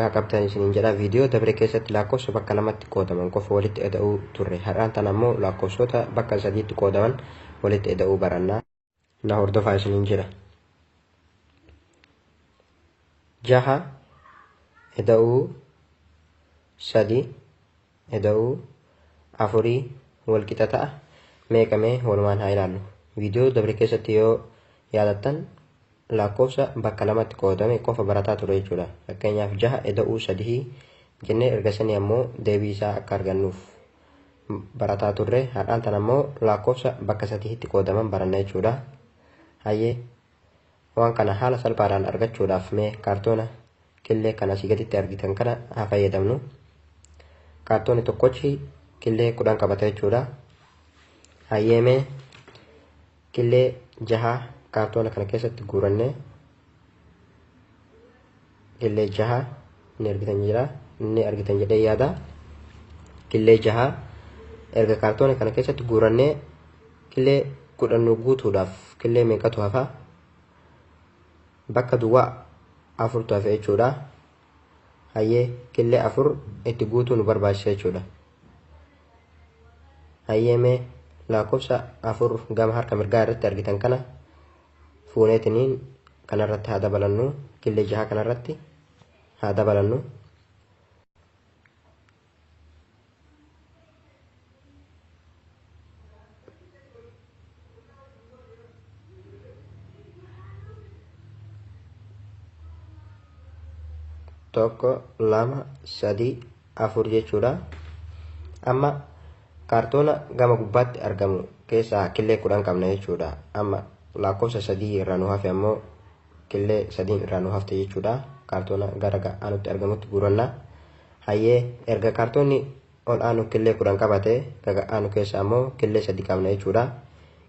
Nagaa qabdan isiniin jedha. Viidiyoo dabre keessatti lakkoofsa bakka lamatti qoodaman qofa walitti eda'uu turre. Har'aan tana ammoo lakkoofsota bakka sadiitti qoodaman walitti eda'uu baranna. Na hordofaa isiniin jedha. Jaha eda'uu sadi eda'uu afurii wal qixa ta'a meeqa mee walumaan haa ilaallu. Viidiyoo dabre keessatti yoo yaadattan lakkoofsa bakka lamatti qoodame qofa barataa ture jechuudha. Fakkeenyaaf jaha eda'uu sadihii jennee erga sanii ammoo deebii isaa akka argannuuf barataa turre. Har'aan tana ammoo lakkoofsa bakka sadihitti qoodaman baranna jechuudha. Hayyee waan kana haala salphaadhaan argachuudhaaf mee kaartoona killee kan asii gaditti argitan kana haa fayyadamnu. Kaartoonni tokkochi killee 10 qabata jechuudha. Hayyee mee killee jaha kaartoona kana keessatti guurannee killee jaha ni argitan jira ni argitan jedhee yaada. Killee jaha erga kaartoona kana keessatti guurannee killee 10 nu guutuudhaaf killee meeqatu hafa? Bakka duwwaa afurtu hafe jechuudha. Hayyee killee afur itti guutuu nu barbaachisa jechuudha. Hayyee mee lakkoofsa afur gama harka mirgaa irratti argitan kana fuuneetiniin kanarratti haa dabalannu, killee jaha kanarratti haa dabalannu. Tokko, lama, sadii, afur jechuudha. Amma kaartoona gama gubbaatti argamu keessaa killee 10 qabna jechuudha. Amma lakkoofsa sadii irraa nu hafe ammoo killee sadiin irraa nu hafte jechuudha. Kaartoona gara aanutti argamutti guuranna. Hayyee erga kaartoonni ol aanu killee 10 qabate gaga aanu keessa ammoo killee sadi qabna jechuudha.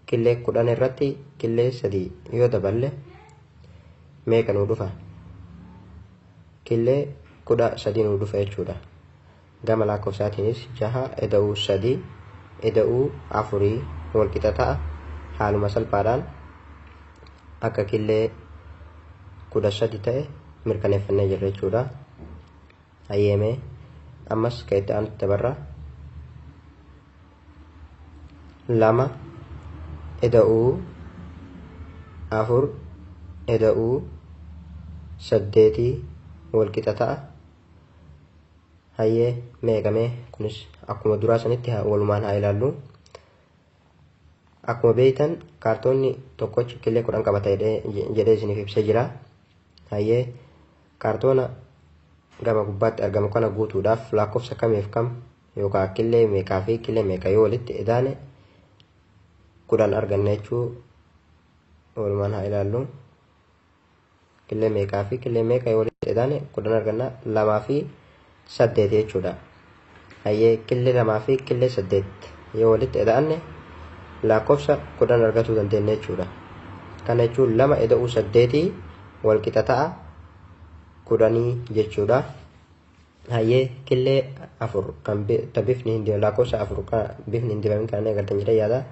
Killee 10 irratti killee sadi yoo daballe meeqa nuu dhufa? Killee 13 nuu dhufa jechuudha. Gama lakkoofsaatiinis jaha eda'uu sadi eda'uu afurii wal qixa ta'a. Haaluma salphaadhaan akka killee 13 ta'e mirkaneeffannee jirra jechuudha. Hayyee mee ammas ka itti aanutti dabarra. Lama eda'uu afur eda'uu saddeetii wal qixa ta'a. Hayyee meeqa mee kunis akkuma duraa sanitti walumaan haa ilaallu. Akkuma beektan kaartoonni tokkochi killee 10 qabata jedhee isiniif ibsee jira. Hayyee kaartoona gama gubbaatti argamu kana guutuudhaaf lakkoofsa kamiif kam yookaan killee meeqaa fi killee meeqa yoo walitti edaane 10 arganna jechuu walumaan haa ilaallu. Killee meeqaa fi killee meeqa yoo walitti edaane 10 arganna? Lamaa fi saddeet jechuudha. Hayyee killee lamaa fi killee saddeet yoo walitti eda'anne lakkoofsa 10 argatuu dandeenya jechuudha. Kana jechuun lama eda'uu saddeetii wal qixa ta'a kudhanii jechuudha. Hayyee killee afur kan ta bifni hin dibamne, lakkoofsa afur kan bifni hin dibamin kana ni agartan jedhee yaada.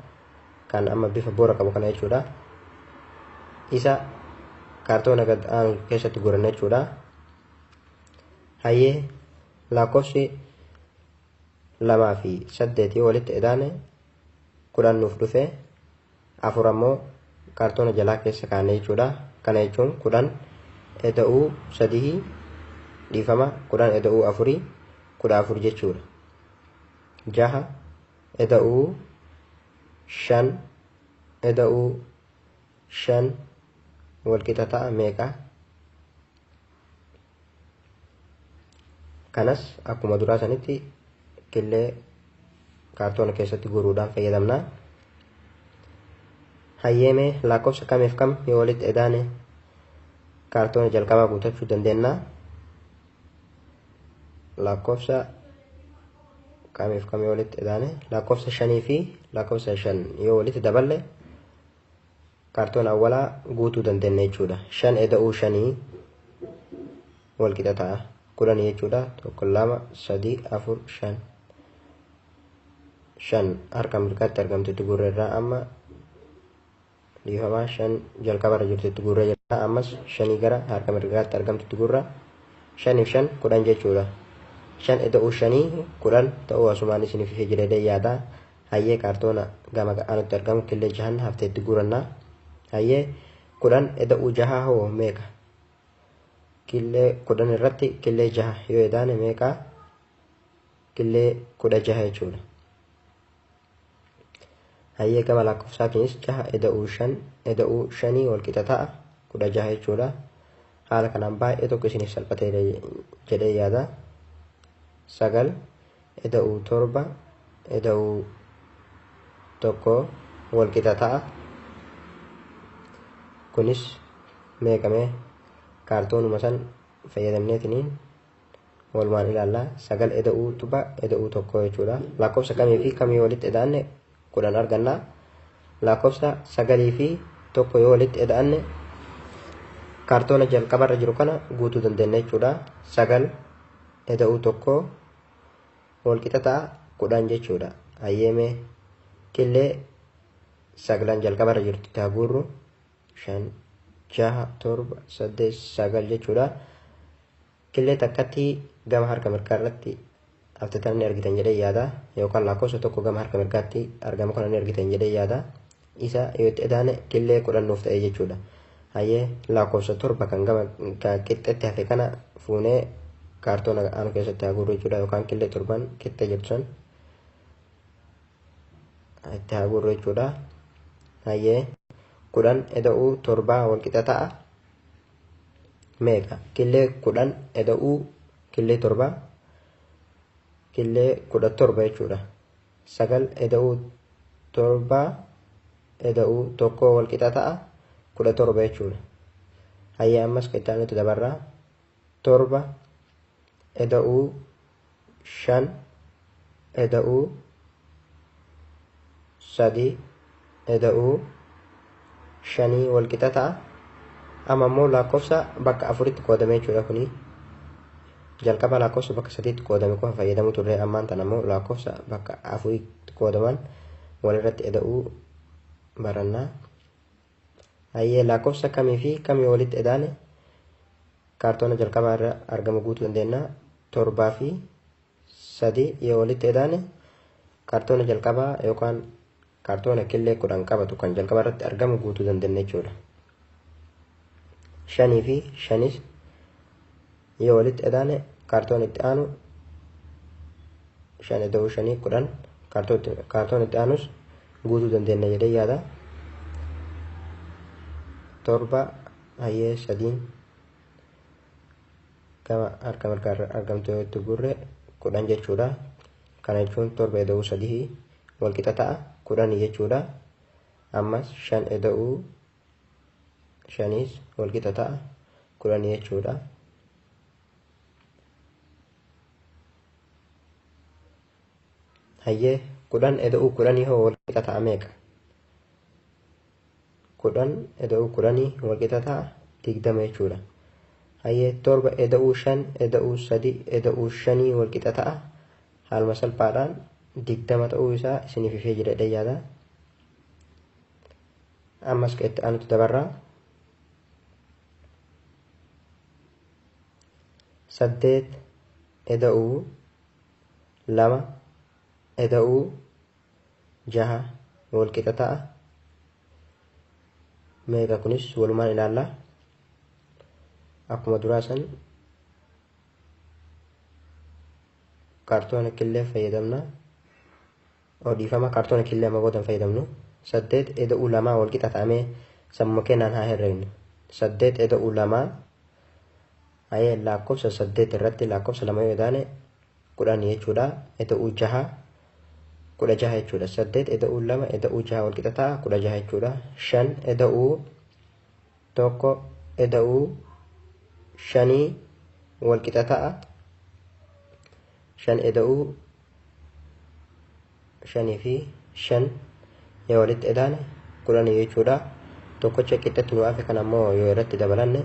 Kan amma bifa boora qabu kana jechuudha. Isa kaartoona gad aanu keessatti guuranna jechuudha. Hayyee lakkoofsi lamaa fi saddeet yoo walitti edaane 10 nuuf dhufe, afur ammoo kaartoona jalaa keessa kaa'anne jechuudha. Kana jechuun 10 eda'uu sadii, dhiifama, 10 eda'uu afurii 14 jechuudha. Jaha eda'uu shan eda'uu shan walqixa ta'a meeqa? Kanas akkuma duraa sanitti killee kaartoona keessatti guuruudhaan fayyadamna. Hayyee mee lakkoofsa kamiif kam yoo walitti edaane kaartoona jalqabaa guutachuu dandeenya? Lakkoofsa kamiif kam yoo walitti edaane, lakkoofsa shanii fi lakkoofsa shan yoo walitti daballe kaartoona awwalaa guutuu dandeenya jechuudha. Shan eda'uu shanii wal qixa ta'a kudhanii jechuudha. Tokko, lama, sadii, afur, shan. Shan harka mirgaatti argamtu itti guurreerraa amma, dhiifamaa, shan jalqabarra jirtu itti guurree jirra. Ammas shanii gara harka mirgaatti argamtu itti guurra. 5 fi 5 10 jechuudha. 5 ida'uu 5 10 ta'uu asumaan isiniif ifee jira jedhee yaada. Hayyee kaartoona gama aanutti argamu killee jahan hafteetti guurannaa. Hayyee 10 ida'uu 6 hoo meeqa? Killee 10 irratti killee 6 yoo idaane meeqa? Killee 16 jechuudha. Hayyee gama lakkoofsaatiinis 6 ida'uu 5 ida'uu 5 wal qixa ta'a 16 jechuudha. Haala kanaan baay'ee tokko isiniif salphateera jedhee yaada. 9 ida'uu 7 ida'uu 1 wal qixa ta'a. Kunis meeqamee kaartoonuma san fayyadamneetiniin walumaan ilaalla. 9 ida'uu 7 ida'uu 1 jechuudha. Lakkoofsa kamii fi kamii walitti ida'anne 10 arganna. Lakkoofsa 9 fi 1 yoo walitti ida'anne kaartoona jalqabarra jiru kana guutuu dandeenya jechuudha. 9 ida'uu 1 wal qixa ta'a 10 jechuudha. Hayyeemee killee 9 jalqabarra jirtu itti haguurru 5 6 7 8 9 jechuudha. Killee takkatti gama harka mirgaa irratti hafte ni argitan jedhee yaada. Yookaan lakkoofsa tokko gama harka mirgaatti argamu kana ni argitan jedhee yaada. Isa yoo itti idaane killee 10 nuuf ta'e jechuudha. Hayyee lakkoofsa 7 kan gama qixxeetti hafe kana fuunee kaartoona aanu keessatti haguurru jechuudha. Yookaan killee 7 qixxee jirtu san itti haguurru jechuudha. Hayyee 10 ida'uu 7 wal qixa ta'a meeqa? Killee 10 ida'uu killee 7 killee 17 jechuudha. 9 ida'uu 7 ida'uu 1 wal qixa ta'a 17 jechuudha. Hayyee ammas qixxaa nuti dabarraa 7 ida'uu 5 ida'uu 3 ida'uu 5 wal qixa ta'a. Amma immoo lakkoofsa bakka 4tti qoodame jechuudha. Kuni jalqaba lakkoofsa bakka 3tti qoodame qofa fayyadamu turre. Ammaan tana immoo lakkoofsa bakka 4tti qoodaman walirratti ida'uu barannaa. Hayyee lakkoofsa kamii fi kamii walitti idaane kaartoona jalqabaa irra argamu guutuu dandeenya. 7 fi 3 yoo walitti idaane kaartoona jalqabaa yookaan kaartoona killee 10 qabatu kan jalqaba irratti argamu guutuu dandeenya jechuudha. 5 fi 5 yoo walitti idaane kaartoon itti aanu 5 ida'uu 5 10 kaartoon itti aanus guutuu dandeenya jedhee yaada. 7 hayyee 3 gama harka mirgaa irra argamtu yoo itti guurre 10 jechuudha. Kana jechuun 7 ida'uu 3 wal qixa ta'a 10 jechuudha. Ammas 5 ida'uu 5 wal qixa ta'a 10 jechuudha. Hayyee 10 ida'uu 10 hoo wal qixa ta'a meeqa? 10 ida'uu 10 wal qixa ta'a 20 jechuudha. Hayyee 7 ida'uu 5 ida'uu 3 ida'uu 5 wal qixa ta'a. Haaluma salphaadhaan 20 ta'uu isaa isiniif ifee jira jedhee yaada. Ammas kan itti aanutti dabarraa. 8 ida'uu 2 ida'uu 6 wal qixa ta'a. Meeqa kunis walumaan ilaalla. Akkuma duraa san kaartoona killee fayyadamna. Dhiifama kaartoona killee amma booda hin fayyadamnu. 8 ida'uu 2 wal qixa ta'amee sammuu kennaan haa herregnu. 8 ida'uu 2 hayyee lakkoofsa 8 irratti lakkoofsa 2 yoo idaane 10 jechuudha. Ida'uu 6 16 jechuudha. 8 ida'uu 2 ida'uu 6 wal qixa ta'a 16 jechuudha. 5 ida'uu 1 ida'uu 5 wal qixa ta'a. 5 ida'uu 5 fi 5 yoo walitti idaane 10 jechuudha. Tokkocha qixxeetti nu hafe kana immoo yoo irratti dabalanne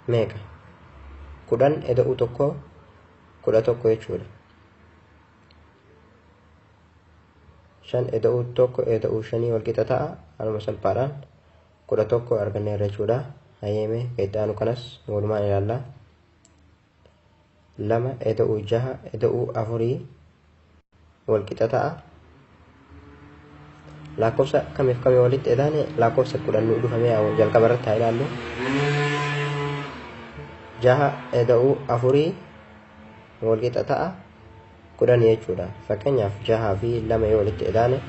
meeqa? 10 ida'uu 1 11 jechuudha. 5 ida'uu 1 ida'uu 5 wal qixa ta'a. Haaluma salphaadhaan 11 arganneerra jechuudha. Hayyeemee kan itti aanu kanas walumaan ilaalla. 2 eda'uu 6 eda'uu 4 walqixa ta'a. Lakkoofsa kamiif kamii walitti edaane lakkoofsa 10 nu dhufame jalqaba irratti haa ilaallu. 6 eda'uu 4 walqixa ta'a 10 jechuudha. Fakkeenyaaf 6 fi 2 yoo walitti edaane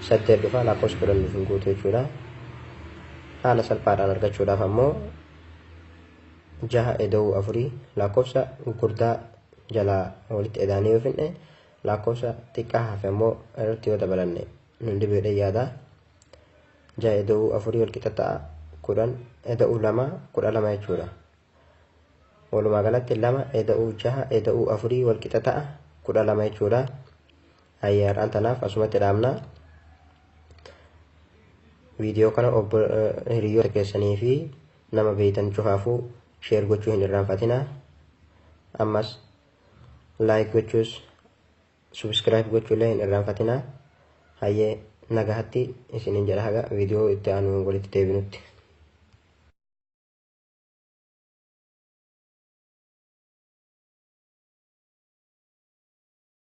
8 dhufa, lakkoofsa 10 nuuf hin guutu jechuudha. Haala salphaadhaan argachuudhaaf ammoo 6 eda'uu 4 lakkoofsa gurguddaa jalaa walitti edaanee yoo finne, lakkoofsa xiqqaa hafe ammoo irratti yoo dabalanne nun dhibeedha yaada. 6 eda'uu 4 walqixa ta'a 10 eda'uu 2 12 jechuudha. Walumaa galatti 2 eda'uu 6 eda'uu 4 walqixa ta'a 12 jechuudha. Hayyee, har'aan tanaaf asumatti dhaabna. Viidiyoo kana obbo hiriyoota keessanii fi nama beeytan cufaafuu share gochuu hin irraanfatina. Ammas like gochuus subscribe gochuullee hin irraanfatina. Hayyee, nagahatti isiniin jedha haga viidiyoo itti aanu walitti deebinutti.